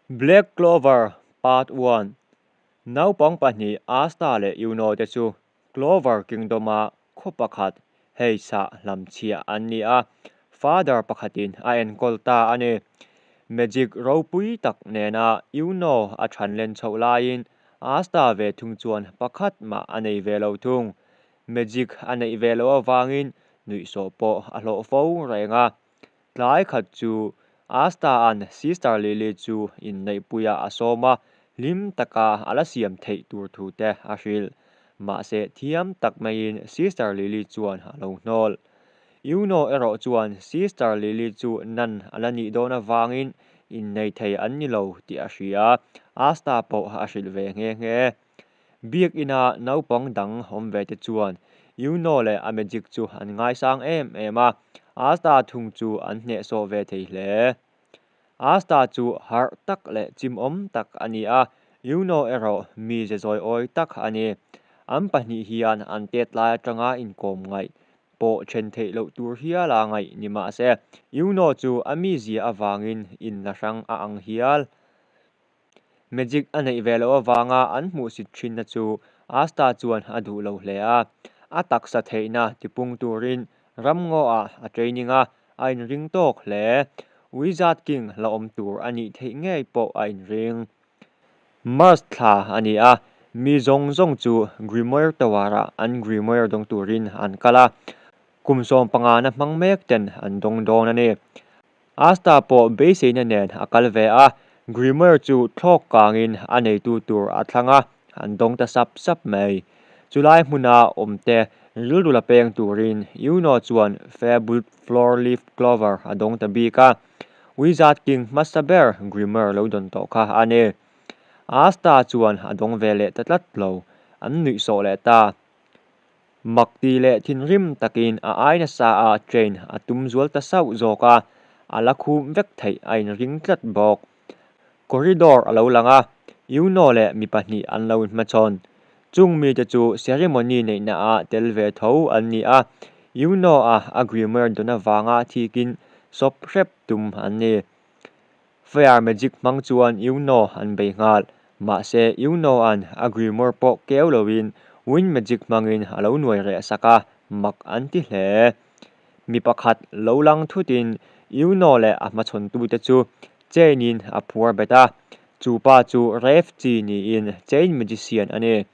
Black Clover Part One, Naupang pahnih Asta leh Yuno te chu Clover Kingdom-a khaw pakhat Heiss-ah hlamchhiah an ni a, Father pakhatin a enkawl ta a ni. Magic ropui tak nena Yuno a thanlen chhoh laiin Asta ve thung chuan pakhat mah a nei ve lo thung. Magic a neih ve loh avangin nuihsawh pawh a hlawh fo reng a. Tlai khat chu Asta-a'n Sister Lily chu inneihpuiah a sawm a, hlim taka a la siam theih tur thu te a hrilh. Mahse thiam tak maiin Sister Lily chuan a lo hnawl. Yuno erawh chuan Sister Lily chu nan a la nih dawn avangin innei thei an ni lo tih a hria, Asta pawh a hrilh ve nghe nghe. Biakina naupang dang awm ve te chuan Yuno leh a magic chu an ngaisang em em a, Asta thung chu an hnehsawh ve thei hle. Asta chu harh tak leh chimawm tak a ni a, Yuno erawh mi ze zawiawi tak a ni. An pahnih hian an tet lai atanga inkawm ngaih pawh then theih loh tur hiala ngaih ni mahse, Yuno chu a mizia avangin inla hrang a ang hial. Magic a neih ve loh avanga an hmuhsit thinna chu Asta chuan a duh lo hle a. A taksa theihna tipung turin ramngaw-ah a training a, a inring tawk hle. Wizard King la awm tur a nih theih ngei pawh a inring. Mars thla a ni a, mi zawng zawng chu Grimoire Tower-ah an Grimoire dawng turin an kal a, kum 15 na hmang mek ten an dawng dawn a ni. Asta pawh beiseina nen a kal ve a, Grimoire chu thlawk kangin a neitu tur a thlang a, an dawng ta sap sap mai. Chulai hmuna awmte rilru la peng turin Yuno chuan Fabled Floor Leaf Clover a dawng ta bik a, Wizard King hmasa ber Grimoire lo dawn tawh kha a ni. Asta chuan a dawng ve leh ta tlat lo, an nuihsawh leh ta. Mak ti leh thinrim takin a ai nasa a train a tum zual ta sauh zawk a, a la khum vek theih a inring tlat bawk. Corridor a lo lang a, Yuno leh mi pahnih an lo inhmachhawn. Chung mite chu ceremony neihna ah tel ve tho an ni a, Yuno a a grimoire dawn avanga thikin sawp hrep tum an ni. Fire magic hmang chuan Yuno an bei nghal. Mahse, Yuno-a'n a grimoire pawh keu loin wind magic hmangin a lo nuai reh sak a, mak an ti hle. Mi pakhat lo lang thutin Yuno leh a hmachhawntute chu chain-in a phuar bet a, chu pa chu Rev chi niin chain magician a ni.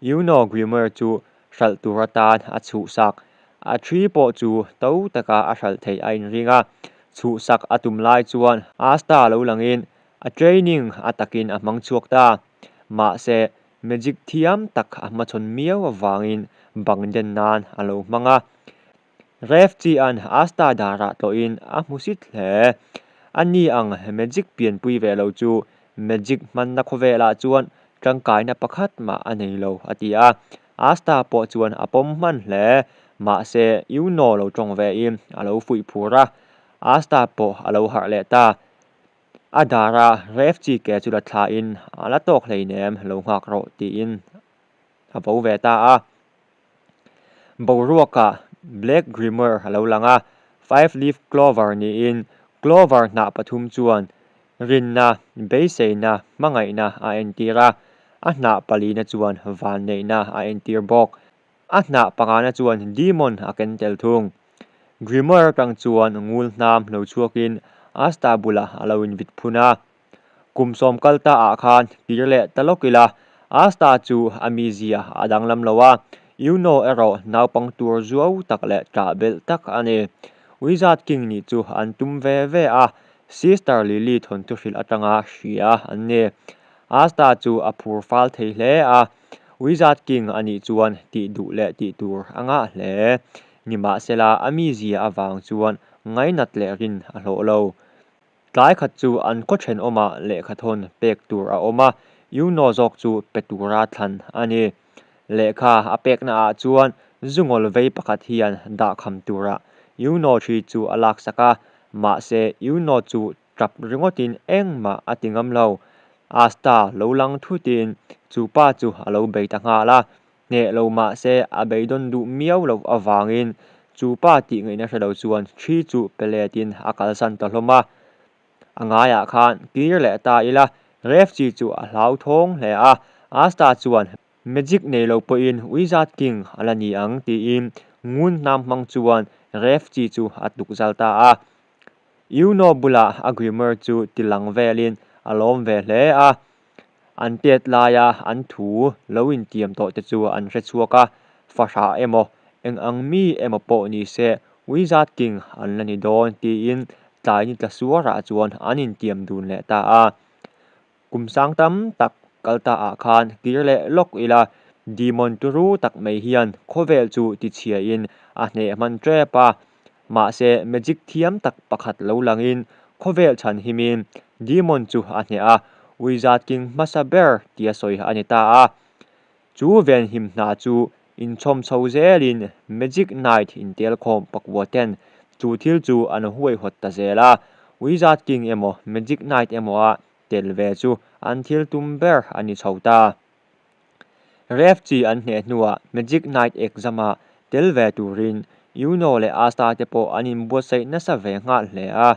Yuno grimoire chu hralh tur atan a chhuhsak. A thi pawh chu to taka a hralh theih a inring a, chhuhsak a tum lai chuan Asta lo langin a training a takin a hmang chhuak ta. Mahse, magic thiam tak a hmachhawn miau avangin bang den nan a lo hmang a. Rev Chi-a'n Asta darah tlawhin a hmusit hle. A ni ang magic pianpui ve lo chu magic hmanna khawvelah chuan tangkaina pakhat mah a nei lo, a ti a. Asta pawh chuan a pawm hman hle. Mahse, Yuno lo tawng vein a lo fuih phur a. Asta pawh a lo harh leh ta. A dara Rev Chi ke chu la thlain a la tawk hleinem lo nghak rawh tiin a bo ve ta a. Boruakah Black Grimoire a lo lang a, Five Leaf Clover niin Clover hnah pathum chuan rinna, beiseina, hmangaihna a entir a, a hnah palina chuan vanneihna a entir bawk. A hnah pangana chuan Demon a ken tel thung. Grimoire atang chuan ngul hnam lo chhuakin Asta bulah a lo invit phun a. Kum sawm kal ta ah khan kir leh ta lawk ila, Asta chu a mizia a danglam lo a, Yuno erawh naupang tur zuau tak leh ṭah belh tak a ni. Wizard King nih chu an tum ve ve a, Sister Lily thawnthu hrilh atanga hria an ni. Asta chu a phur fal thei hle a, Wizard King a nih chuan tih duh leh tih tur a ngah hle. Nimahsela a mizia avang chuan ngainat leh rin a hlawh lo. Tlai khat chu an khaw thenawmah lehkhathawn pek tur a awm a, Yuno zawk chu pe tura thlan a ni. Lehkha a pekna ah chuan zungawl vei pakhat hian dahkham tura Yuno thi chu a laksak a, mahse Yuno chu tap ringawtin engmah a ti ngam lo. Asta lo lang thutin chu pa chu a lo bei ta nghal a, Hneh lo mah se a beidawn duh miau loh avangin chu pa tih ngaihna hre lo chuan thi chu pe letin a kalsan ta hlawm a. A ngaiah khan kir leh ta ila, Refchi chu a hlauthawng hle a, Asta chuan Magic nei lo pawhin Wizard King a la ni ang tiin ngun hnam hmang chuan Refchi chu a tluk zal ta a. Yuno bulah a Grimoire chu ti lang velin a lawm ve hle a. An tet laia an thu lo intiam tawh te chu an hre chhuak a, fahrah emaw, eng ang mi emaw pawh ni se Wizard King an la ni dawn tiin tlai ni tla suarah chuan an intiam dun leh ta a. Kum sang tam tak kal ta ah khan kir leh lawk ila, Demon turu tak mai hian khawvel chu tichhiain a hneh hman tep a. Mahse magic thiam tak pakhat lo langin khawvel chhan himin Demon chu a hneh a, Wizard King hmasa ber tia sawi a ni ta a. Chu venhim hna chu inchhawm chho zelin Magic Knight intelkhawm pakua ten chu thil chu an huaihawt ta zel a, Wizard King emaw Magic Knight emaw a tel ve chu an thil tum ber a ni chho ta. Ref chi an hneh hnuah Magic Knight exam-a tel ve turin Yuno leh Asta te pawh an inbuatsaih nasa ve nghal hle a.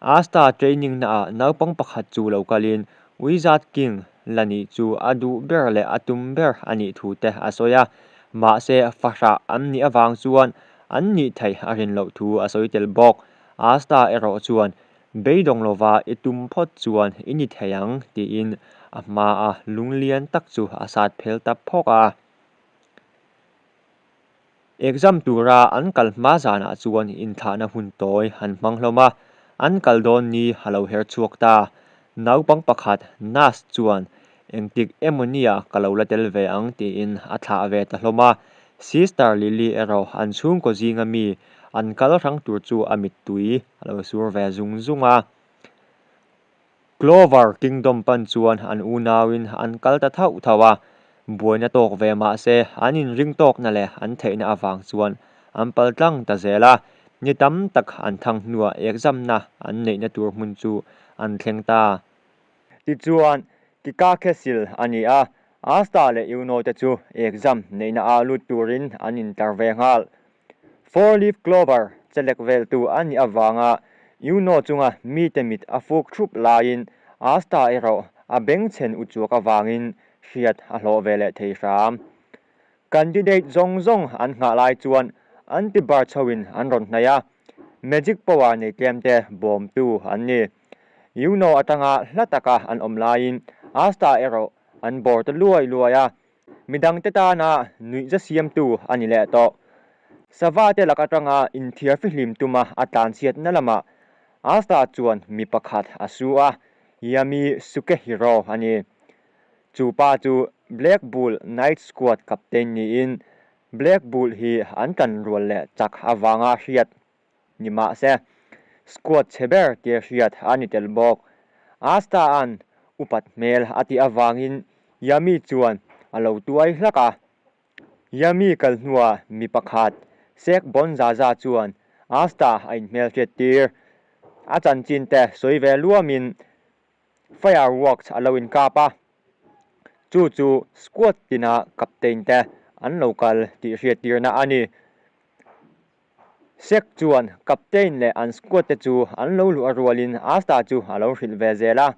Asta training naah naupang pakhat chu lo kalin Wizard King la nih chu a duh ber leh a tum ber a nih thu te a sawi a, mahse fahrah an nih avang chuan an nih theih a rin loh thu a sawi tel bawk. Asta erawh chuan Beidawng lova i tum phawt chuan i ni thei ang tiin a hmaa lunglian tak chu a sat phel ta phawk a. Exam tura an kal hma zanah chuan inthlahna hun tawi an hmang hlawm a, an kal dawn ni a lo her chhuak ta. Naupang pakhat Nas chuan engtik emaw nia ka lo la tel ve ang tiin a thlah ve ta hlawm a. Sister Lily erawh an chhungkaw zinga mi an kal hrang tur chu a mittui a lo sur ve zung zung a. Clover Kingdom pan chuan an unauin an kal ta thauh thauh a, buaina tawk ve mah se an inring tawkna leh an theihna avang chuan an pal tlang ta zel a, ni tam tak an thang hnuah examna an neihna tur hmun chu an thleng ta. Tichuan, Kikakhesil a ni a, Asta leh Yuno te chu exam neihna ah lut turin an intlar ve nghal. Four leaf clover chelek veltu a nih avanga Yuno chunga mite mit a fuk thup laiin Asta erawh a bengchhen uchuak avangin hriat a hlawh ve leh thei hram. Candidate zawng zawng an nghah lai chuan anti-bar chhoin an rawn hnaih a, magic power nei tlemte bawmtu an ni. Yuno atanga hla taka an awm laiin Asta erawh an bawr ta luai luai a, Midangte tana nuihza siamtu a ni leh tawh. Sava te lak atanga inthiar fihlim tuma a tlanchhiatna lamah Asta chuan mi pakhat a su a, Yami Sukehiro a ni. Chu pa chu Black Bull Night Squad captain niin Black Bull hi an tanrual leh chak avanga hriat ni mahse squad chhe ber tia hriat a ni tel bawk. Asta-a'n upat hmel a tih avangin Yami chuan a lo tuai hlak a. Yami kal hnuah mi pakhat Sek Bonzaza chuan Asta a inhmelhriat tir. A chanchin te sawi ve luamin Fireworks a lo inkap a, chu chu squad tina captain te an lo kal tih hriattirna a ni. Sek chuan captain leh an squad te chu an lo luh a rualin Asta chu a lo hrilh ve zel a.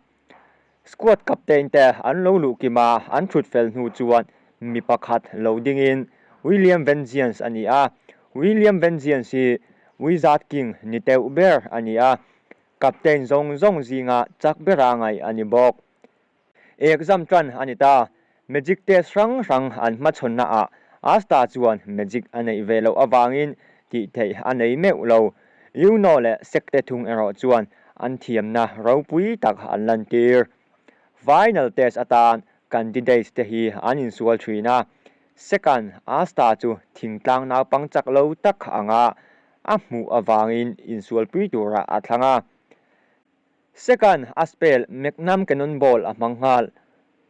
Squad captain te an lo luh kim a, an thut fel hnu chuan mi pakhat lo dingin William Vengeance a ni a. William Vengeance hi Wizard King ni teuh ber a ni a, captain zawng zawng zinga chak bera ngaih a ni bawk. Exam tan a ni ta. Magic test hrang hrang an hmachhawnna ah Asta chuan magic a neih ve loh avangin tih theih a nei meuh lo. Yuno leh Sek te thung erawh chuan an thiamna ropui tak an lantir. Final test atan candidates te hi an insual thin a. Seka'n Asta chu thingtlang naupang chak lo tak anga a hmuh avangin insualpui turah a thlang a. Seka'n a spell Magnum Cannonball a hmang nghal.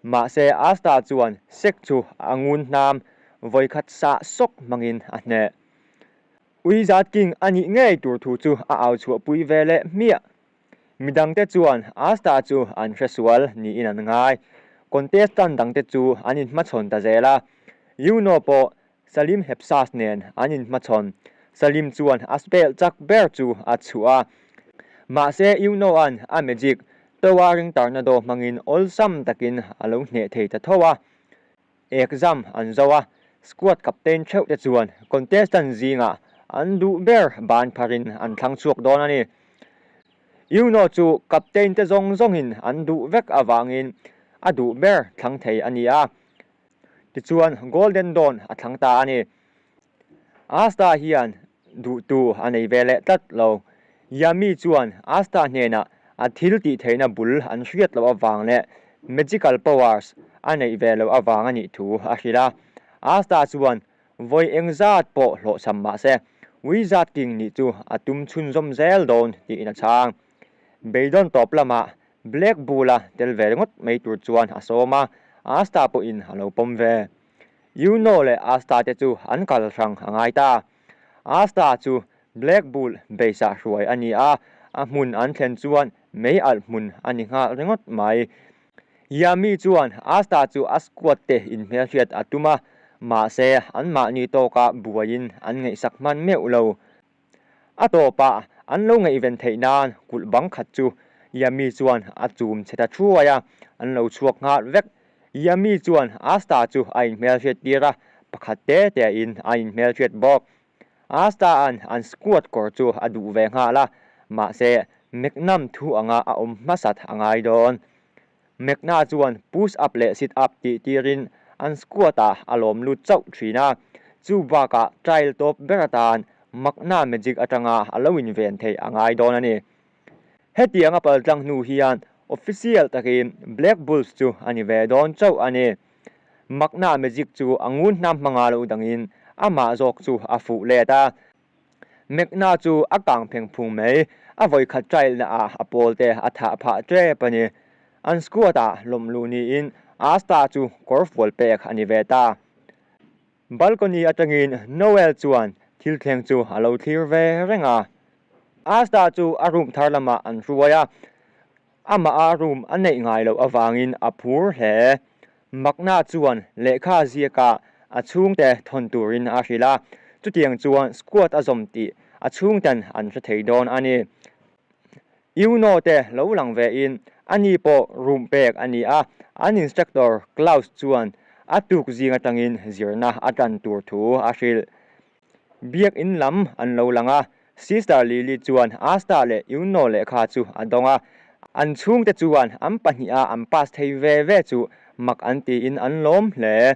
Mahse Asta chuan Sek chu a ngun hnam vawikhat sah sawk hmangin a hneh. Wizard King a nih ngei tur thu chu a au chhuahpui ve leh hmiah. Midangte chuan Asta chu an hre sual niin an ngai. Contestant dangte chu an inhmachhawn ta zel a. Yuno pawh Salim Hepsas nen an inhmachhawn. Salim chuan a spell chak ber chu a chhuah a. Mahse Yuno-a'n a magic Towering Tornado hmangin awlsam takin a lo hneh thei ta tho a. Exam an zo a, squad captain theuh te chuan contestant zingah an duh ber ban pharin an thlang chhuak dawn a ni. Yuno chu captain te zawng zawngin an duh vek avangin a duh ber thlang thei a ni a, tichuan Golden Dawn a thlang ta a ni. Asta hian duhtu a nei ve leh tlat lo. Yami chuan Asta hnenah a thil tih theihna bul an hriat loh avang leh magical powers a neih ve loh avang a nih thu a hrilh a. Asta chuan vawi engzat pawh hlawhchham mah se Wizard King nih chu a tum chhunzawm zel dawn tiin a chhang. Beidawn tawp lamah Black Bull-a tel ve ringawt mai tur chuan a sawm a, Asta pawhin a lo pawm ve. Yuno leh Asta te chu an kal hrang a ngai ta. Asta chu Black Bull base-ah hruai a ni a, a hmun an thlen chuan mei alh hmun a ni nghal ringawt mai. Yami chuan Asta chu a squad te inhmelhriat a tum a, mahse anmahni tawka buaiin an ngaihsak hman meuh lo. A tawpah an lo ngaihven theih nan kulh bang khat chu Yami chuan a chum chhe ta thuai a, an lo chhuak nghal vek. Yami chuan Asta chu a inhmelhriat tir a, pakhat te tein a inhmelhriat bawk. Asta-a'n an squad kawr chu a duh ve nghal a, mahse Magnum thu anga a awm hmasat a ngai dawn. Magna chuan push up leh sit up tih tirin an squad ah a lawm lut chauh thin a, chu bakah trial tawp ber atan Magna magic atanga a lo inven theih a ngai dawn a ni. Hetiang a paltlang hnu hian official takin Black Bulls chu a ni ve dawn chauh a ni. Magna magic chu a ngun hnam hmanga lo dangin amah zawk chu a fuh let a. Magna chu a kang pheng phung mai, a vawikhat trial na ah a pawl te a thah phah tep a ni. An squad ah lawm luh niin Asta chu kawrfual pek a ni ve ta. Balcony atangin Noel chuan thil thleng chu a lo thlir ve reng a. Asta chu a room thar lamah an hruai a, amah a room a neih ngai loh avangin a phur hle. Magna chuan lehkha ziakah a chhungte thawn turin a hrilh a, chutiang chuan squad a zawm tih a chhungten an hre thei dawn a ni. Yuno te lo lang vein ani pawh room pek a ni a, an instructor Klaus chuan a tuk zing atangin zirna a tan tur thu a hrilh. Biak in lam an lo lang a, Sister Lily chuan Asta leh Yuno lehkha chu a dawng a, an chhungte chuan an pahniha an pass thei ve ve chu mak an tiin an lawm hle.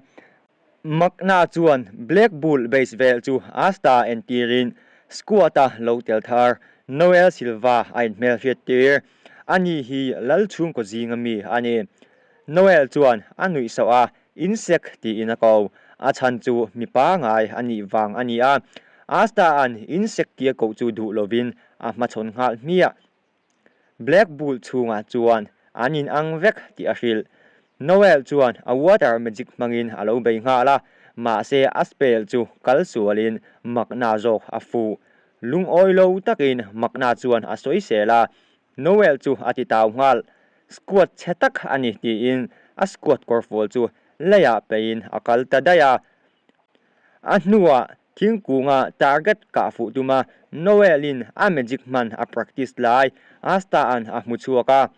Magna chuan Black Bull base vel chu Asta entirin squad-a lo tel thar Noel Silva a inhmelhriat tir. Ani hi lal chhungkaw zinga mi a ni. Noel chuan a nuih sauh a, Insect tiin a ko. A chhan chu mi pangai a nih vang a ni a. Asta-a'n insect tia koh chu duh lovin a hmachhawn nghal hmiah. Black Bull chhungah chuan an in ang vek tih a hrilh. Noel chuan a water magic hmangin a lo bei nghal a, mahse a spell chu kal sualin Magna zawk a fuh. Lungawi lo takin Magna chuan a sawisel a, Noel chu a ti tau nghal. Squad chhe tak a ni tiin a squad kawrfual chu leiah peiin a kal ta daih a. A hnuah thingkunga target kah fuh tuma Noel-in a magic hman a practice lai Asta-a'n a hmu chhuak a.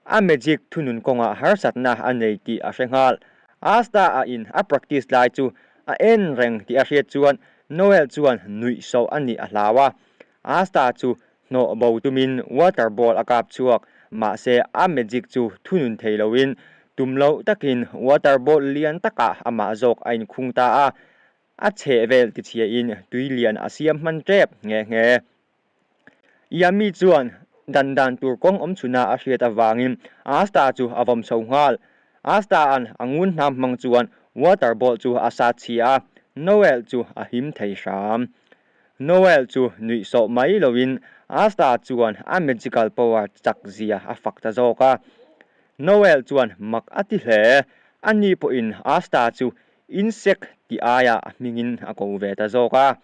A magic thunun kawngah harsatna a nei tih a hre nghal. Asta-a in a practice lai chu a en reng tih a hriat chuan Noel chuan nuih sawh a nih a hlau a. Asta chu Hnawh bo tumin water ball a kap chhuak, mahse a magic chu thunun thei loin tum loh takin water ball lian takah amah zawk a inkhung ta a, a chheh vel tichhiain tui lian a siam hman tep nghe nghe. Yami chuan dan dan tur kawng awm chhuna a hriat avangin Asta chu a vawm chho nghal. Asta-a'n a ngun hnam hmang chuan water ball chu a sat chhia a, Noel chu a him thei hram. Noel chu nuih sawh mai loin Asta chuan a magical power chak zia a fak ta zawk a. Noel chuan mak a ti hle. Ani pawhin Asta chu insect tih aia a hmingin a ko ve ta zawk a.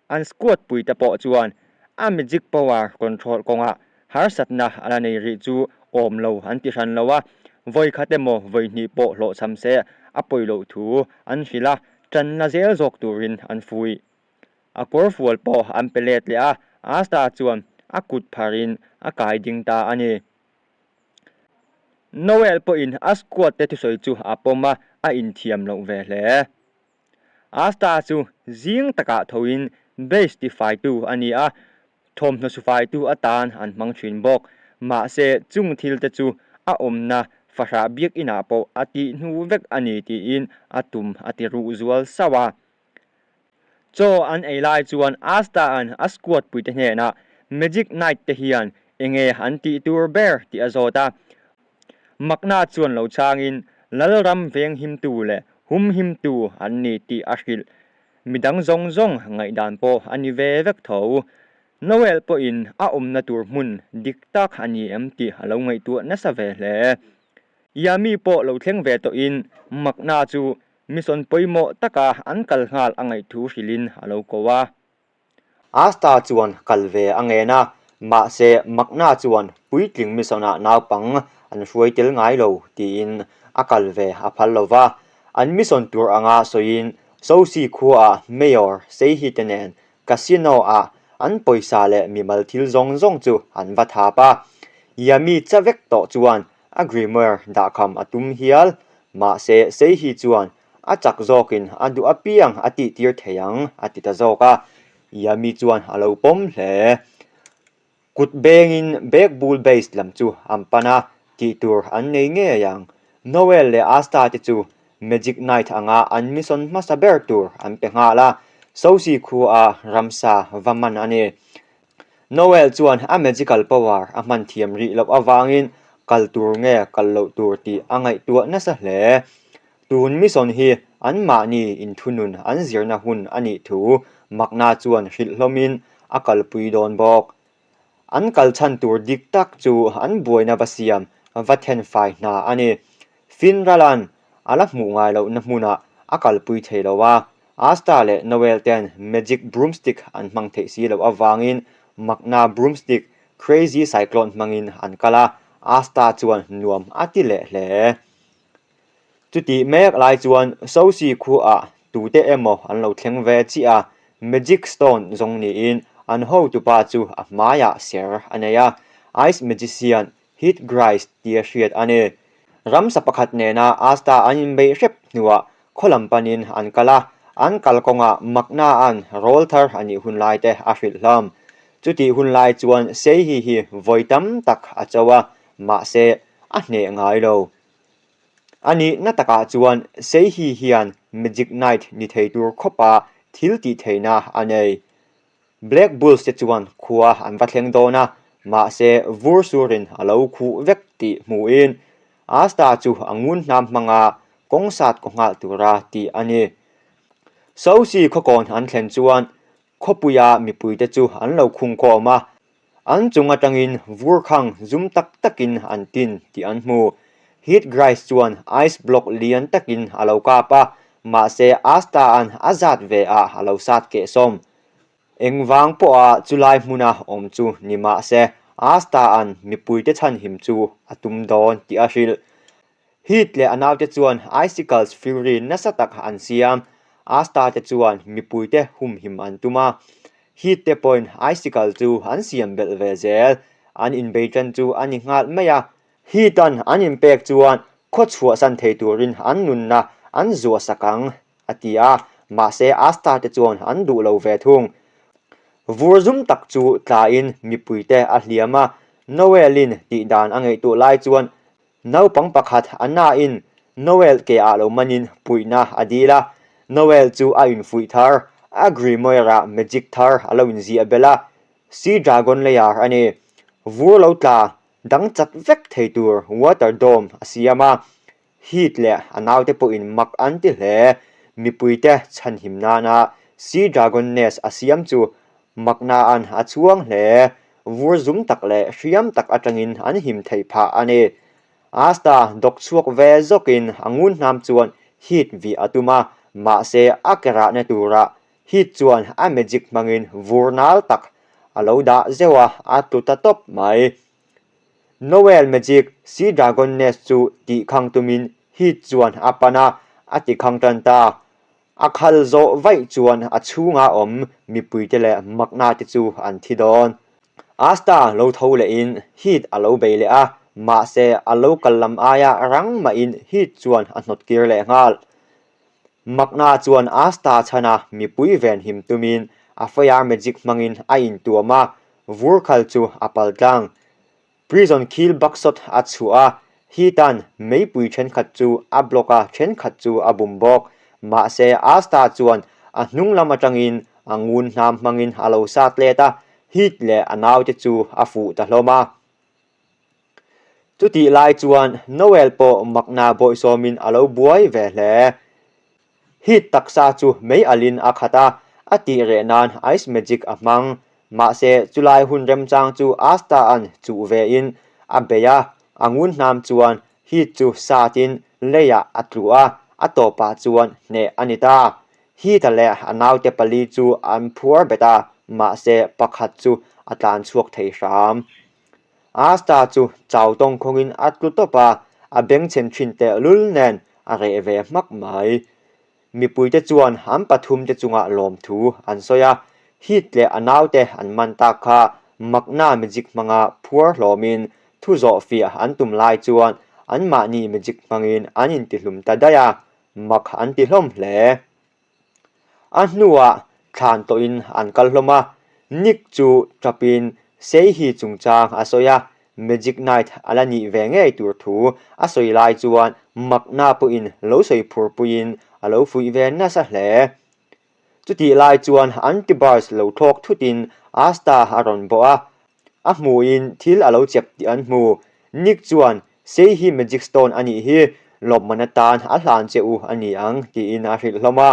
An squad puite pawh chuan a magic power control kawngah harsatna a la nei rih chu awm lo an ti hran lo a, vawi khat emaw vawi hnih pawh hlawhchham se a pawi loh thu an hrilh a, ṭanna zel zawk turin an fuih. A kawrfual pawh an pe let leh a, Asta chuan a kut pharin a kai ding ta a ni. Noel pawhin a squad te thusawi chu a pawm a, a inthiam loh ve hle. Asta chu zing takah thoin base tifaitu a ni a, thawmhnaw sufaitu atan an hmang thin bawk. Mahse, chung thil te chu a awmna fahrah biakinah pawh a tih hnu vek a ni tiin a tum a ti ruh zual sauh a. Chaw an ei lai chuan Asta-a'n a squad puite hnenah Magic Knight te hian enge an tih tur ber tih a zawt a. Makna chuan lo changin Lalram venghimtu leh humhimtu an ni tih a hrilh. Midang zawng zawng ngaihdan pawh a ni ve vek tho. Noel pawhin a awmna tur hmun dik tak a ni em tih a lo ngaihtuah nasa ve hle. Yami pawh lo thleng ve tawhin Makna chu Mission pawimawh taka an kal nghal a ngaihthu hrilhin a lo ko a. Asta chuan kal ve a ngen a, mahse Makna chuan puitling mission-ah naupang an hruai tel ngai lo tiin a kal ve a phal lo va. An mission tur anga sawiin Sosi khuaah Mayor Seihi te nen Casino-ah an pawisa leh mimal thil zawng zawng chu an va thap a. Yami cha vek tawh chuan A grimoire dahkham a tum hial. Mahse, Seihi chuan a chak zawkin a duh apiang a tihtir thei ang a ti ta zawk a. Yami chuan a lo pawm hle. Kut bengin Bag Bull Base lam chu an pan a, tih tur an nei ngei ang. Noel leh Asta te chu Magic Knight anga an mission hmasa ber tur an pe nghal a, Sosi khua ramsa va man a ni. Noel chuan a magical power a hman thiam rih loh avangin kal tur nge kal loh tur tih a ngaihtuah nasa hle. Tun mission hi anmahni inthunun an zirna hun a nih thu Makna chuan hrilh hlawmin a kalpui dawn bawk. An kal chhan tur dik tak chu an buaina va siam va thenfai hna a ni. Finralan a la hmuh ngai lohna hmunah a kalpui thei lo a, Asta leh Noel ten Magic Broomstick an hmang theih si loh avangin Makna Broomstick, Crazy Cyclone hmangin an kal a, Asta chuan nuam a ti leh hle. Chutih mek lai chuan Sosi khuaah tute emaw an lo thleng ve chiah a, Magic Stone zawng niin an hotupa chu a hmaiah ser a nei a, Ice Magician Heat Grice tia hriat a ni. Ramsa pakhat nena Asta an inbeih hrep hnuah khaw lam panin an kal a, an kalkawngah Maknaa'n rawl thar a nih hun lai te a hrilh hlawm. Chutih hun lai chuan Seihi hi vawi tam tak a cho a, mahse a hneh ngai lo. A nihna takah chuan Seihi hian Magic Knight ni thei tur khawpa thil tih theihna a nei. Black Bulls te chuan khua an va thleng dawn a, mahse vur surin a lo khuh vek tih hmuhin Asta chu a ngun hnam hmanga kawng sat kaw nghal tura tih a ni. Sosi khawkawn an thlen chuan khawpuia mipuite chu an lo khung khawm a, an chung atangin vur khang zum tak takin an tin tih an hmu. Heat Grice chuan ice block lian takin a lo kap a, mahse Asta-a'n a zat ve ah a lo sat kehsawm. Engvang pawha chulai hmuna awm chu ni mah se, Asta-a'n mipuite chhanhim chu a tum dawn tih a hrilh. Heath leh a naute chuan Icicles Fury nasa tak an siam. Asta te chuan mipuite humhim an tum a, Heath te pawhin Icicle chu an siam belh ve zel. An inbei tan chu a ni nghal mai a, Heath-a'n an inpek chuan khaw chhuahsan thei turin an nunna an zuahsak ang. a ti a, mahse Asta te chuan an duh lo ve thung. Vur zum tak chu tlain mipuite a hliam a, Noel-in tih dan a ngaihtuah lai chuan naupang pakhat a nain Noel ke ah lo manin puihna a dil a, Noel chu a infuih thar, a grimoire-ah magic thar a lo inziah belh a, Sea Dragon Layer a ni. Vur lo tla dang chat vek thei tur Water Dome a siam a, Heath leh a naute pawhin mak an ti hle. Mipuite chhanhim nana Sea Dragon Nest a siam chu makna'n a chhuang hle. Vur zum tak leh hriam tak atangin an him theih phah a ni. Asta dawk chhuak ve zawkin a ngun hnam chuan Heath vih a tum a, mahse a ke rahna turah Heath chuan a magic hmangin vur nal tak a lo dah zeuh a, a tlu ta tawp mai. Noel Magic Sea Dragon Nest chu tih khang tumin Heath chuan a pan a, a ti khang tan ta. A khal zawh vaih chuan a chhunga awm mipuite leh makna te chu an thi dawn. Asta lo tho lehin Heath a lo bei leh a, mahse a lo kal lam aia rang mahin Heath chuan a hnawt kir leh nghal. Makna chuan Asta chhana mipui venhim tumin a fire magic hmangin a intuam a, vur khal chu a pal tlang. Prison khil buckshot a chhuah a, Heath-a'n meipui thenkhat chu a block a, thenkhat chu a bum bawk. Mahse, Asta chuan a hnung lam atangin a ngun hnam hmangin a lo sat let a, Heath leh a naute chu a fuh ta hlawm a. Chutih lai chuan Noel pawh makna bawihsawmin a lo buai ve hle. Heat taksa chu mei alin a khat a, a tih reh nan ice magic a hmang. Mahse, chulai hun remchang chu Asta-a'n chuh vein a bei a, a ngun hnam chuan Heat chu satin leiah a tlu a, a tawpah chuan hneh a ni ta. Heat-a leh a naute pali chu an phuar bet a, mahse pakhat chu a tlan chhuak thei hram. Asta chu chau tawng khawngin a tlu tawp a, a bengchhen thin tehlul nen a reh ve hmak mai. Mipuite chuan an pathumte chungah lawmthu an sawi a, Heath leh a naute an man tak kha Magna magic hmanga phuar hlawmin thu zawh fiah an tum lai chuan anmahni magic hmangin an intihlum ta daih a, mak an ti hlawm hle. A hnuah thlan tawhin an kal hlawm a, Nick chu ṭapin Seihi chungchang a sawi a, Magic Knight a la nih ve ngei tur thu a sawi lai chuan Makna pawhin lo sawi phur puiin a lo fuih ve nasa hle. Chutih lai chuan Antibars lo thlawk thutin Asta a rawn bawh a, A hmuhin thil a lo chep tih an hmu. Nick chuan, Sei hi Magic Stone a nih hi, lawmman atan a hlan che u a ni ang, tiin a hrilh hlawm a.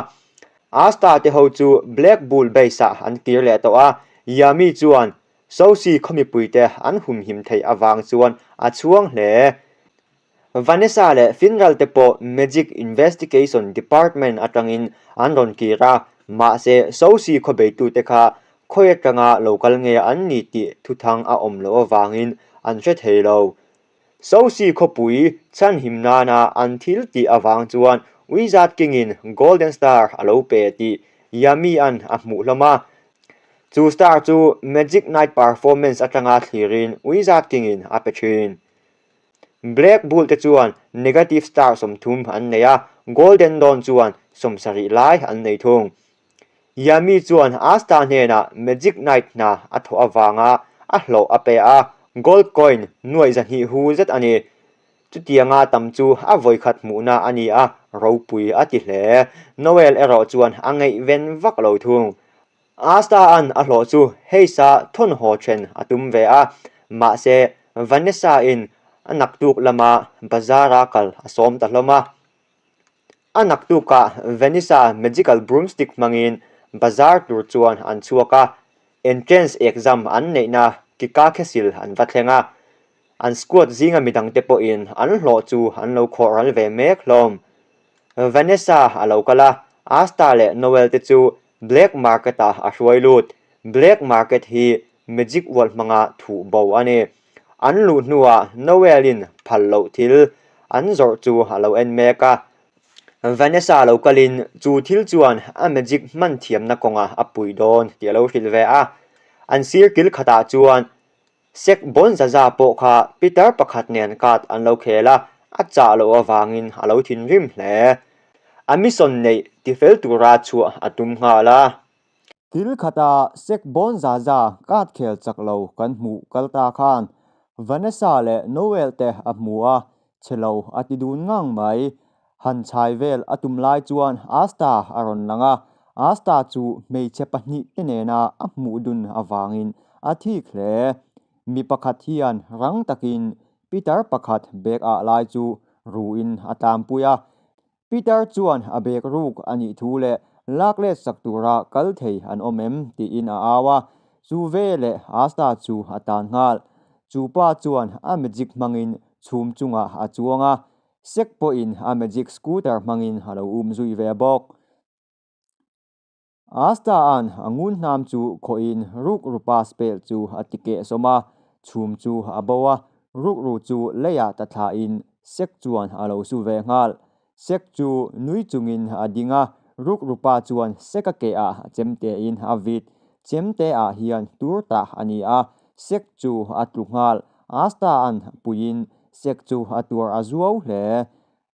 Asta te ho chu Black Bull Base-ah an kir leh tawh a, Yami chuan Soshi khaw mipuite an humhim theih avang chuan a chhuang hle. Vanessa leh Finral te pawh Magic Investigation Department atangin an rawn kir a, mahse Soshi khaw beitute kha khawi atanga lo kal nge an ni tih thuthang a awm loh avangin an hre thei lo. Soshi khawpui chhanhim nana an thil tih avang chuan Wizard King-in Golden Star a lo pe tih Yami-a'n a hmuh hlawm a. Chu star chu Magic Knight performance atanga thlirin Wizard King-in a pe thin. Black Bull te chuan negative star 30 an nei a, Golden Dawn chuan 70 lai an nei thung. Yami chuan Asta hnenah Magic Knight hna a thawh avanga a hlawh a pe a, gold coin nuaih 200 hu zet a ni. Chutianga tam chu a vawikhat hmuhna a ni a, ropui a ti hle. Noel erawh chuan a ngaihven vak lo thung. Asta-a'n a hlawh chu Hayes-a thawnhaw then a tum ve a, mahse Vanessa-in a naktuk lama bazar-a kal a sawm ta hlawm a. A naktukah Vanessa magical broomstick hmangin bazar tur chuan an chhuak a, entrance exam an neihna Kika Khesil an va thleng a. An squad zinga midangte pawhin an hlawh chu an lo khawh ral ve mek hlawm. Vanessa a lo kal a, Asta leh Noel te chu Black Market ah a hruai lut. Black Market hi Magic World hmanga thuh bo a ni. An luh hnuah Noel in phal loh thil an zawrh chu a lo en mek a. Vanessa lo kalin chu thil chuan a magic hman thiamna kawngah a puih dawn tih a lo hrilh ve a. An sir kil khatah chuan Sek Bonzaza pawh kha pitar pakhat nen card an lo khel a, a chah loh avangin a lo thinrim hle. A mission neih tifel tura chhuah a tum nghal a. Thil khata Sek Bonzaza card khel chak lo kan hmuh kal ta khan Vanessa leh Noel te a hmu a, chhe lo a ti dun ngang mai. Han chhai vel a tum lai chuan Asta a rawn lang a, Asta chu hmeichhe pahnih te nena a hmuh dun avangin a thik hle. Mi pakhat hian rang takin Peter pakhat bag ah lai chu ruin a tlanpui a, Peter chuan a bag ruk a nih thu leh lak let sak tura kal thei an awm em tiin a au a, chu veleh Asta chu a tan nghal. Chu pa chuan a magic hmangin chhum chungah a chuang a, Sek pawhin a magic scooter hmangin a lo um zui ve bawk. Asta-a'n a ngun hnam chu khawhin rukrupa spell chu a ti keh sawm a, chhum chu a bo a, rukru chu leiah ta thlahin Sek chuan a lo su ve nghal. Sek chu nui chungin a ding a, rukrupa chuan Sek-a kehah chemtein a vit. Chemteah hian tur tah a ni a. Sek chu a tlu nghal. Asta-a'n puiin Sek chu a tuar a zuau hle.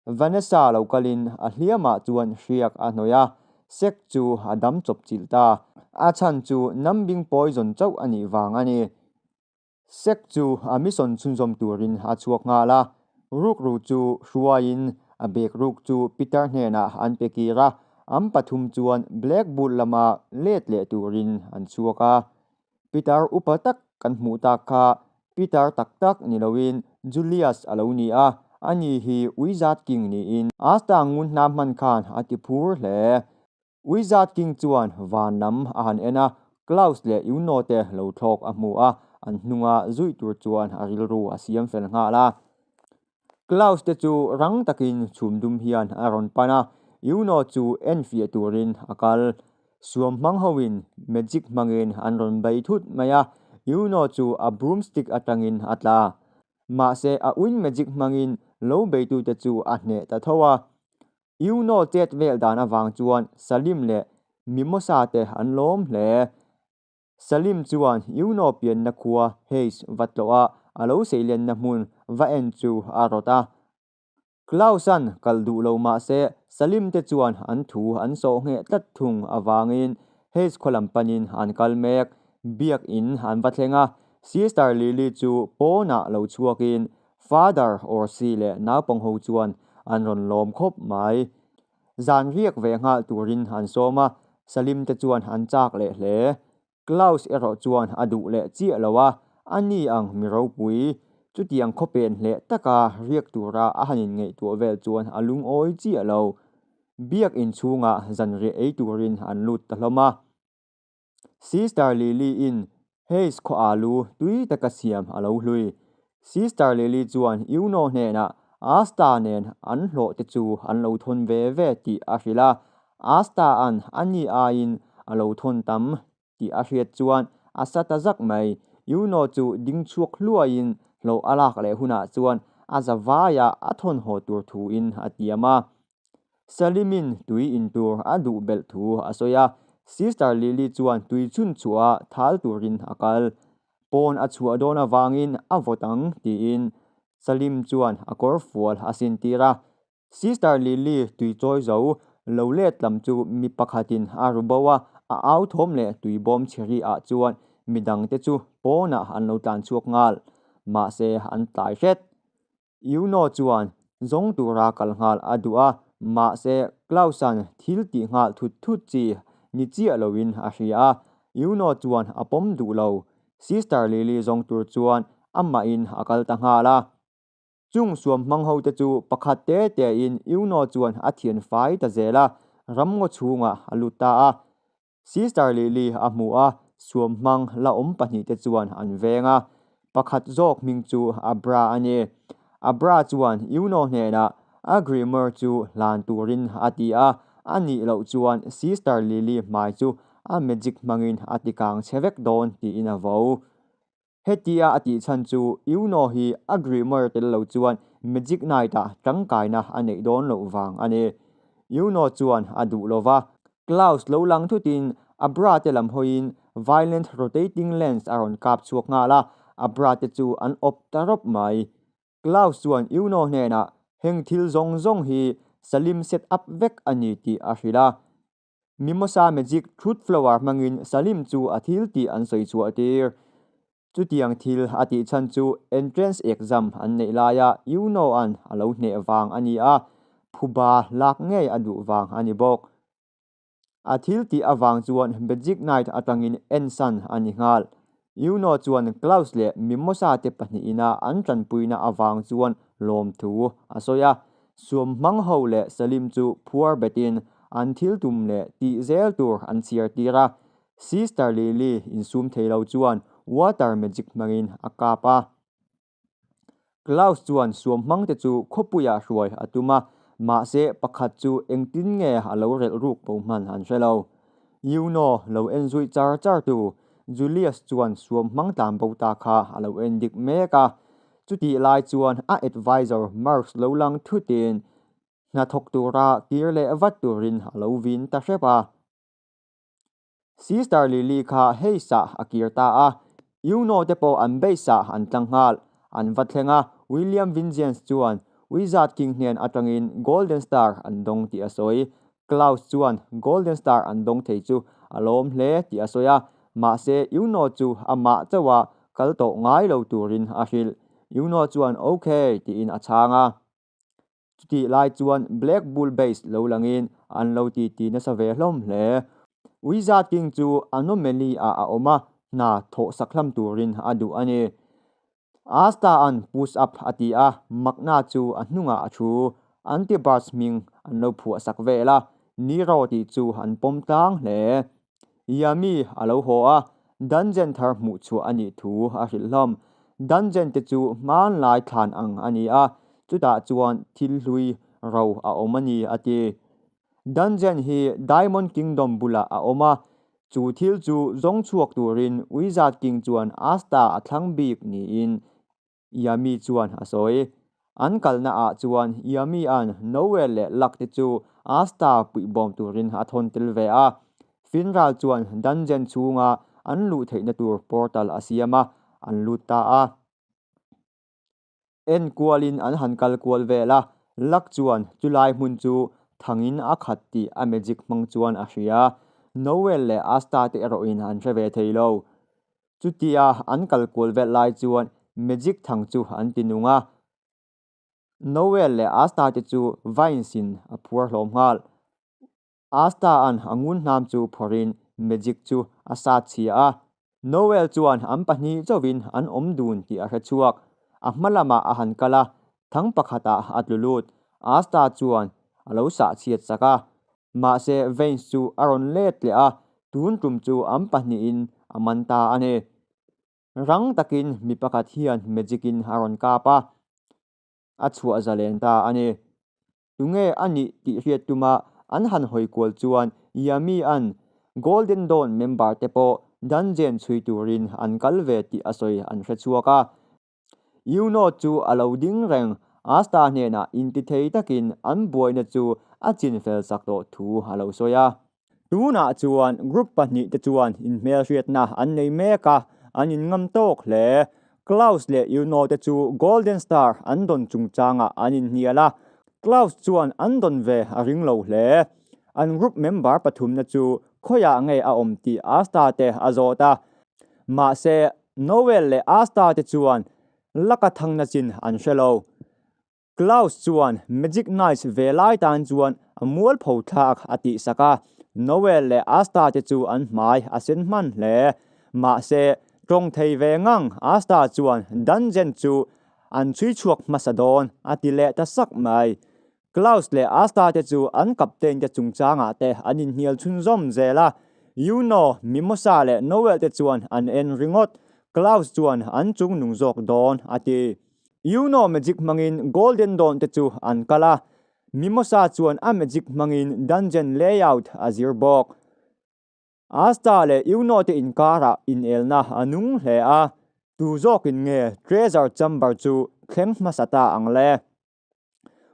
Vanessa lo kalin a hliamah chuan hriak a hnawih a, Sek chu a dam chawp chilh ta. A chhan chu numbing poison chauh a nih vang a ni. Sek chu a mission chhunzawm turin a chhuak nghal a, rukru chu hruaiin a bag ruk chu Peter hnenah an pe kir a, an pathum chuan Black Bull lama let leh turin an chhuak a. Peter upa tak kan hmuh tak kha Peter tak tak ni loin Julius a lo ni a, ani hi Wizard King niin Asta ngun hnam hman khan a ti phur hle. Wizard King chuan van lam a han en a, Klaus leh Yuno te lo thlawk a hmu a, an hnunga zui tur chuan a rilru a siam fel nghal a. Klaus te chu rang takin chhum dum hian a rawn pan a, Yuno chu en fiah turin a kal. Suam hmang hoin magic hmangin an rawn bei thut mai a, Yuno chu a broomstick atangin a tla. Mahse a uin magic hmangin lo beitute chu a hneh ta tho a. Yuno chet vel dan avang chuan Salim leh Mimosa te an lawm hle. Salim chuan Yuno pianna khua Hays va tlawh a, a lo seilenna hmun va en chu a rawt a. Klaus-a'n kal duh lo mah se Salim te chuan an thu an sawh ngheh tlat thung avangin Hays khaw lam panin an kal mek. Biak in an va thleng a, Sister Lily chu pawnah lo chhuakin Father Orsi leh naupang ho chuan an rawn lawm khawp mai. Zan riak ve nghal turin an sawm a, Salim te chuan an chak leh hle. Klaus erawh chuan a duh leh chiah lo a, a ni ang mi ropui. Chutiang khawpen hleh taka riak tura a han inngaihtuah vel chuan a lungawi chiah lo. Biak inchhungah zanriah ei turin an lut ta hlawm a. Sister Lily-in Hays khaw alu tui taka siam a lo hlui. Sister Lily chuan Yuno hnenah Asta nen an hlawh te chu an lo thawn ve ve tih a hrilh a, Asta-a'n a ni aiin a lo thawn tam tih a hriat chuan a sa ta zak mai. Yuno chu ding chhuak hluaiin hlawh a lak leh hunah chuan a za vaia a thawn haw tur thuin a tiam a. Salimin tui in tur a duh belh thu a sawi a, Sister Lily chuan tui chhun chhuah a thal turin a kal. Pawn a chhuah dawn avangin a vawt ang tiin Salim chuan a kawr fual a sin tir a. Sister Lily tui chawi zo lo let lam chu mi pakhatin a ru bo a, a au thawm leh tui bawm chhe ri ah chuan midangte chu pawnah an lo tlan chhuak nghal. Mahse an tlai hret. Yuno chuan zawng tura kal nghal a duh a, mahse Klaus-a'n thil tih nghal thut thut chi ni chiah loin a hria a, Yuno chuan a pawm duh lo. Sister Lily zawng tur chuan amahin a kal ta nghal a. Chung suam hmang ho te chu pakhat te tein Yuno chuan a thian fai ta zel a, ramngaw chhungah a lut ta a. Sister Lily a hmu a, suam hmang la awm pahnihte chuan an veng a. Pakhat zawk hming chu Abra a ni. Abra chuan Yuno hnenah a Grimoire chu hlan turin a ti a, a nih loh chuan Sister Lily hmai chu a magic hmangin a ti kang chhe vek dawn tiin a vo. Hetia a tih chhan chu Yuno hi a Grimoire tel lo chuan Magic Knight-ah tangkaina a neih dawn loh vang a ni. Yuno chuan a duh lo va, Klaus lo lang thutin a bra te lam hawiin Violent Rotating Lens a rawn kap chhuak nghal a, a bra te chu an awp ta rawp mai. Klaus chuan Yuno hnenah heng thil zawng zawng hi Salim set up vek a ni tih a hrilh a. Mimosa Magic Truth Flower hmangin Salim chu a thil tih an sawi chhuah tir. Chutiang thil a tih chhan chu entrance exam an neih laia Yuno-a'n a lo hneh vang a ni a, phuba lak ngei a duh vang a ni bawk. A thil tih avang chuan Magic Knight atangin ensan a ni nghal. Yuno chuan Klaus leh Mimosa te pahnihina an tanpuina avang chuan lawmthu a sawi a. Suam hmang ho leh Salim chu phuar betin an thil tum leh tih zel tur an chhiar tir a. Sister Lily insum thei lo chuan water magic hmangin a kap a. Klaus chuan suam hmangte chu khawpuiah hruai a tum a, mahse pakhat chu engtin nge a lo relh ruk bo hman an hre lo. Yuno lo en zui char char tu Julius chuan suam hmang tlan bo ta kha a lo en dik mek a. Chutih lai chuan a advisor Marx lo lang thutin hnathawk tura kir leh vat turin a lo vin ta hrep a. Sister Lily kha hei sah a kir ta a, Yuno te pawh an base ah an tlang nghal. An va thleng a, William Vingeance chuan Wizard King hnen atangin Golden Star an dawng tih a sawi. Klaus chuan Golden Star an dawng thei chu a lawm hle tih a sawi a, mahse Yuno chu amah chauha kal tawh ngai lo turin a hrilh. Yuno chuan Ok tiin a chhang a. Chutih lai chuan Black Bull Base lo langin an lo titi nasa ve hlawm hle. Wizard King chu Anomaly ah a awm a, hna thawh sak hlam turin a duh a ni. Asta-a'n push up a ti a, Magna chu a hnungah a thu. Anti-Birds hming an lo phuah sak vel a, Nero tih chu an pawm tlang hle. Yami a lo haw a, dungeon thar hmuh chhuah a nih thu a hrilh hlawm. Dungeon te chu hmanlai thlan ang a ni a, chutah chuan thil hlui ro a awm a ni a ti. Dungeon hi Diamond Kingdom bulah a awm a, chu thil chu zawng chhuak turin Wizard King chuan Asta a thlang bik niin Yami chuan a sawi. An kalna ah chuan Yami-a'n Noel leh Luck te chu Asta puihbawm turin a thawn tel ve a. Finral chuan dungeon chhunga an luh theihna tur portal a siam a, an lut ta a. En kualin an han kal kual vel a, Luck chuan chulai hmun chu thangin a khat tih a magic hmang chuan a hria. Noel leh Asta te erawhin an hre ve thei lo. Chutia an kal kual vel lai chuan Magic thang chu an ti nung a, Noel leh Asta te chu Vines in a phuar hlawm nghal. Asta an a ngun hnam chu phawrhin Magic chu a sat chhia a, Noel chuan an pahnih chauhin an awm dun tih a hre chhuak. A hma lamah a han kal a, thang pakhatah a tlu lut. Asta chuan a lo sah chhiat sak a, Mahse, Vance chu a rawn let leh a, tun tum chu an pahnihin a man ta a ni. Rang takin mi pakhat hian magic in a rawn kap a, a chhuah zalen ta a ni. Tunge a nih tih hriat tuma an han hawi kual chuan Yami-a'n Golden Dawn member te pawh dungeon chhui turin an kal ve tih a sawi an hre chhuak a. Yuno chu a lo ding reng, Asta hnenah intithei takin an buaina chu a chinfel sak tawh thu a lo sawi a. Tunah chuan group pahnihte chuan inhmelhriatna an nei mek a, an inngam tawk hle. Klaus leh Yuno te chu Golden Star an dawn chungchangah an inhnial a, Klaus chuan an dawn ve a ring lo hle. An group member pathumna chu khawiah nge a awm tih Asta te a zawt a, mahse Noel leh Asta te chuan laka thangna chin an hre lo. Klaus chuan Magic Knights ve lai tan chuan a mualpho thlak a tihsak a, Noel leh Asta te chu an hmai a sen hman hle. Mahse, tawng thei ve ngang Asta chuan dungeon chu an chhui chhuak hmasa dawn a ti leh ta sak mai. Klaus leh Asta te chu an captain te chungchangah te an inhnial chhunzawm zel a, Yuno, Mimosa leh Noel te chuan an en ringawt. Klaus chuan an chung nung zawk dawn a ti. Yuno magic hmangin Golden Dawn te chu an kal a, Mimosa chuan a magic hmangin dungeon layout a zir bawk. Asta leh Yuno te inkarah inelna a nung hle a, tu zawkin nge treasure chamber chu thleng hmasa ta ang le?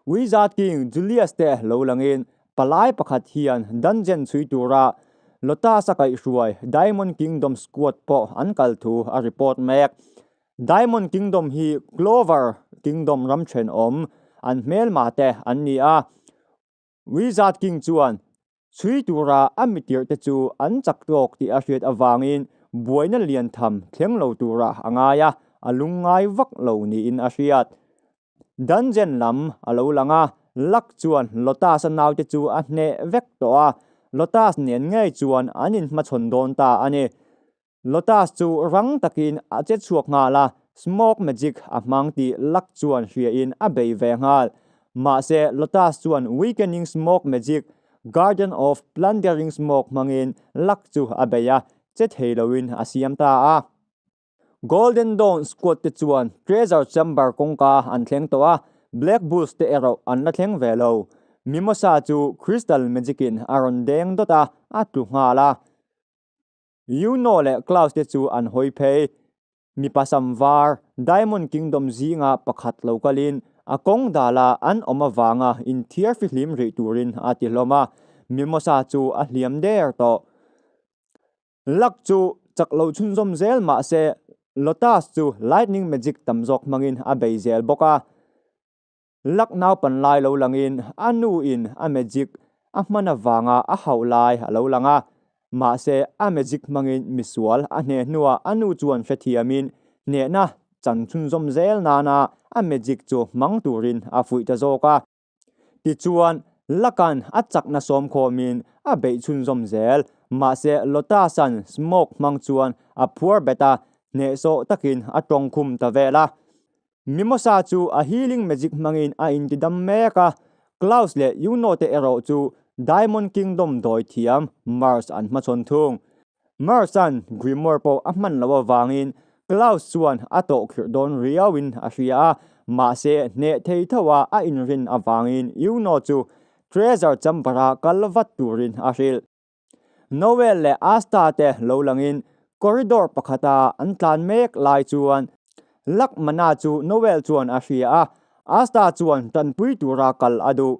Wizard King Julius te lo langin palai pakhat hian dungeon chhui tura Lotus-a kaihhruai Diamond Kingdom squad pawh an kal thu a report mek. Diamond Kingdom hi Clover Kingdom ram thenawm an hmelma te an ni a. Wizard King chuan Chhui tura a mitirh te chu an chak tawk tih a hriat avangin buaina lian tham thleng lo tura a ngai a, a lungngai vak lo niin a hriat. Dungeon lam a lo lang a, Luck chuan Lotus-a naute chu a hneh vek tawh a, Lotus nen ngei chuan an inhmachhawn dawn ta a ni. Lotus chu rang takin a che chhuak nghal a, smoke magic a hmang tih Luck chuan hriain a bei ve nghal. Mahse, Lotus chuan Weakening Smoke Magic, Garden of Plundering Smoke hmangin Luck chu a bei a, che thei loin a siam ta a. Golden Dawn squad te chuan Treasure Chamber kawngka an thleng tawh a, Black Bulls te erawh an la thleng ve lo. Mimosa chu Crystal Magic in a rawn deng dawt a, a tlu nghal a. Yuno leh Klaus te chu an hawi phei. Mipa sam var, Diamond Kingdom zinga pakhat lo kalin a kawng dala an awm avanga inthiar fihlim rih turin a ti hlawm a, Mimosa chu a hliam der tawh. Luck chu chak lo chhunzawm zel mahse. Lotus chu Lightning Magic tam zawk hmangin a bei zel bawk a. Luck naupan lai lo langin a nu in a magic a hman avanga a hauh lai a lo lang a. Mahse a magic hmangin misual a hneh hnuah a nu chuan hrethiamin hnehna chan chhunzawm zel nana a magic chu hmang turin a fuih ta zawk a. Tichuan, Laka'n a chakna sawmkhawmin a beih chhunzawm zel. Mahse, Lotus-a'n smoke hmang chuan a phuar bet a, hnehsawh takin a tawngkhum ta vel a. Mimosa chu a healing magic hmangin a intidam mek a, Klaus leh Yuno te erawh chu Diamond Kingdom dawi thiam Mars an hmachhawn thung. Mars-a'n Grimoire pawh a hman loh avangin Klaus chuan a tawhkhirh dawn riauin a hria a, mahse hneh thei thoa a inrin avangin Yuno chu Treasure Chamber-a kal vat turin a hrilh. Noel leh Asta te lo langin corridor pakhata an tlan mek lai chuan Lakmana chu Noel chuan a hria a, Asta chuan tanpui tura kal a duh.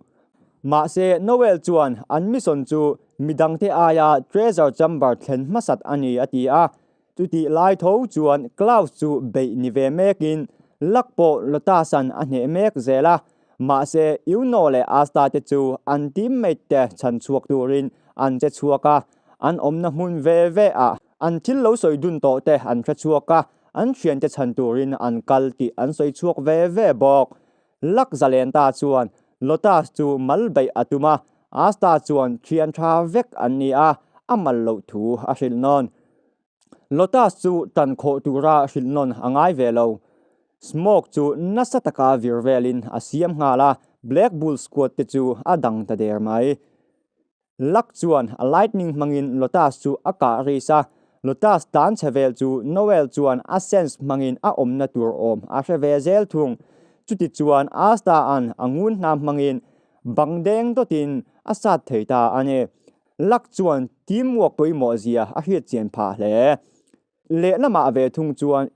Mahse, Noel chuan an mission chu midangte aia treasure chamber thlen hmasat a ni a ti a. Chutih lai tho chuan Klaus chu beih ni ve mekin Luck pawh Lotus-a'n a hneh mek zel a. Mahse, Yuno leh Asta te chu an teammate te chhan chhuak turin an che chhuak a, an awmna hmun ve ve ah an thil lo sawi dun tawh te an hre chhuak a, an thiante chhan turin an kal tih an sawi chhuak ve ve bawk. Luck zalen ta chuan Lotus chu mal beih a tum a, Asta chuan thian tha vek an ni a, a mal loh thu a hrilh nawn. Lotus chu tan khawh tura hrilh nawn a ngai ve lo. Smoke chu nasa taka vir velin a siam nghal a, Black Bull squad te chu a dang ta der mai. Luck chuan a lightning hmangin Lotus chu a kah ris a, Lotus tlan chhe vel chu Noel chuan a sense hmangin a awmna tur awm a hre ve zel thung. Chuti chuan Asta-a'n a ngun hnam hmangin bang deng dawtin a sat thei ta a ni. Luck chuan teamwork pawimawh zia a hriat chian phah hle. Lehlamah ve thung chuan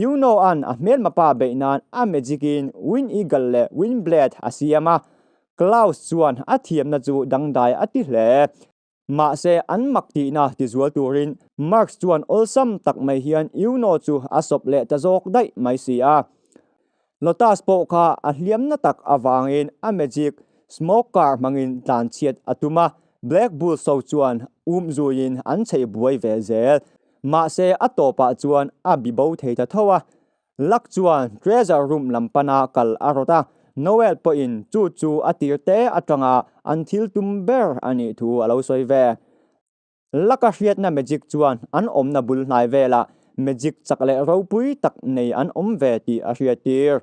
Yuno-a'n a hmelma pa beih nan a magic-in Wind Eagle leh Wind Blade a siam a, Klaus chuan a thiamna chu dangdai a ti hle. Mahse an mak tihna tizual turin Marx chuan awlsam tak mai hian Yuno chu a sawp leh ta zawk daih mai si a. Lotus pawh kha a hliamna tak avangin a magic smoke car hmangin tlanchhiat a tum a, Black Bulls ho chuan um zuiin an chheih buai ve zel. Mahse a tawpah chuan a bi bo thei ta tho a. Luck chuan treasure room lam pana kal a rawt a, Noel pawhin chu chu a tir te atanga an thil tum ber a nih thu a lo sawi ve. Laka hriatna magic chuan an awmna bul hnai velah magic chak leh ropui tak nei an awm ve tih a hriattir.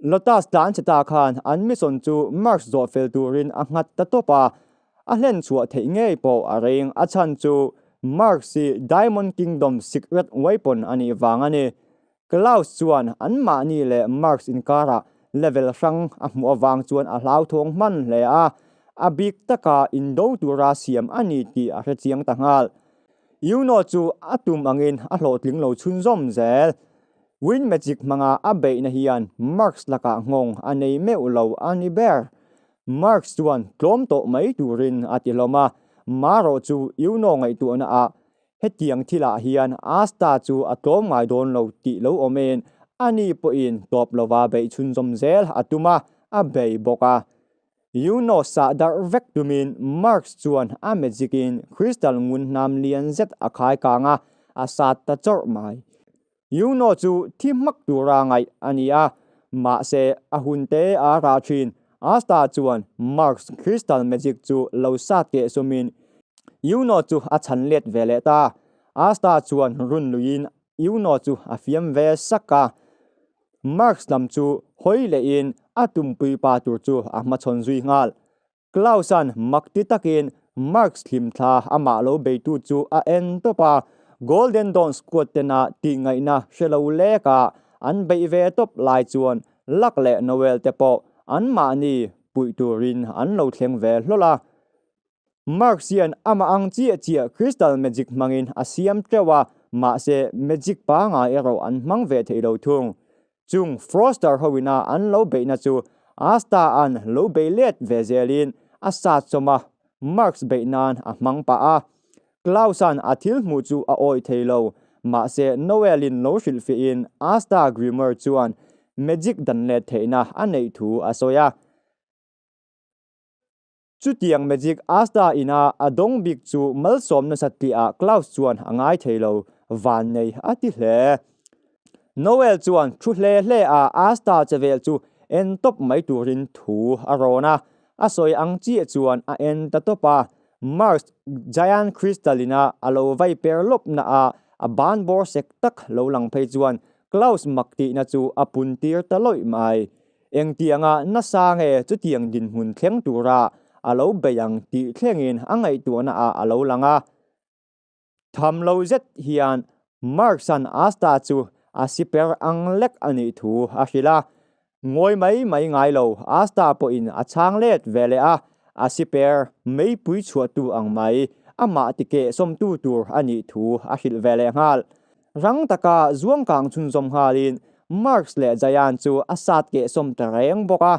Lotus tlan chhe ta khan an mission chu Mars zawh fel turin a nghat ta tawp a, a hlen chhuah theih ngei pawh a reng. A chhan chu Mars hi Diamond Kingdom secret weapon a nih vang a ni. Klaus chuan anmahni leh Marx inkarah level hrang a hmuh avang chuan a hlauthawng hman hle a, a bik taka indo tura siam a ni tih a hrechiang ta nghal. Yuno chu a tum angin a hlawhtling lo chhunzawm zel. Wind magic hmanga a beihna hian Marx lakah nghawng a nei meuh lo a ni ber. Marx chuan tlawm tawh mai turin a ti hlawm a, marawh chu Yuno ngaihtuahnaah Hetiang thilah hian Asta chu a tlawm ngai dawn lo tih lo awmin ani pawhin tawp lova beih chhunzawm zel a tum a, a bei bawk a. Yuno sah darh vek tumin Marx chuan a magic-in crystal ngun hnam lian zet a khai kang a, a sat ta chawrh mai. Yuno chu thi hmak tura ngaih a ni a, mahse a hun te a rah thin. Asta chuan Marx crystal magic chu lo sat keh sumin Yuno chu a chhan let ve leh ta. Asta chuan run luiin Yuno chu a fiam ve sak a. Marx lam chu hawi lehin a tumpui pa tur chu a hmachhawn zui nghal. Klaus-a'n mak ti takin Marx hlimthla amah lo beitu chu a en tawp a, Golden Dawn squad tena tihngaihna hre lo leka an beih ve tawp lai chuan Luck leh Noel te pawh anmahni puih turin an lo thleng ve hlawl a. Marx hian amah ang chiah chiah Crystal Magic hmangin a siam teuh a, mahse magic pangai erawh an hmang ve thei lo thung. Chung Froster hoina an lo beihna chu Asta-a'n lo bei let ve zelin a sat chawm a, Marx beih nan a hmang pah a. Klaus-a'n a thil hmuh chu a awih thei lo. Mahse Noel-in lo hrilhfiahin Asta Grimoire chuan magic dan let theihna a neih thu a sawi a. Chutiang magic Asta ina a dawng bik chu malsawm nasat tihah Klaus chuan a ngai thei lo, vannei a ti hle. Noel chuan thu hle hle a Asta che vel chu en tawp mai turin thu a rawn a, a sawi ang chiah chuan a en ta tawp a. Mars Giant Crystal ina a lo vai per lawp na a, a ban bawr sek tak lo lang phei chuan Klaus mak tihna chu a pun tir ta lawih mai. Engtianga nasa nge chutiang dinhmun thleng tura a lo bei ang tih thlengin a ngaihtuahna ah a lo lang a. Tham lo zet hian Marx-a'n Asta chu a siper ang lek a nih thu a hrilh a. Ngawi mai mai ngai lo, Asta pawhin a chhang let ve leh a, a siper meipui chhuahtu ang mai, amah tikeh sawmtu tur a nih thu a hrilh ve leh nghal. Rang taka zuangkang chhunzawm nghalin Marx leh Jayan chu a sat keh sawm ta reng bawk a.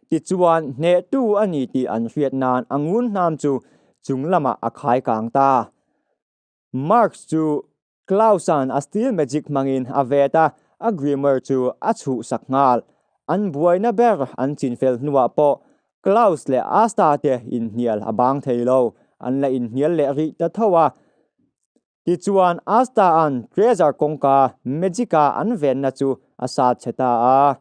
Tichuan, hnehtu a ni tih an hriat nan a ngun hnam chu chung lamah a khai kang ta. Marx chu Klaus-a'n a steel magic hmangin a vet a, a grimoire chu a chhuhsak nghal. An buaina ber an chinfel hnuah pawh Klaus leh Asta te inhnial a bang thei lo, an la inhnial leh rih ta tho a. Tichuan, Asta-a'n treasure kawngka magic-a an venna chu a sat chhe ta a.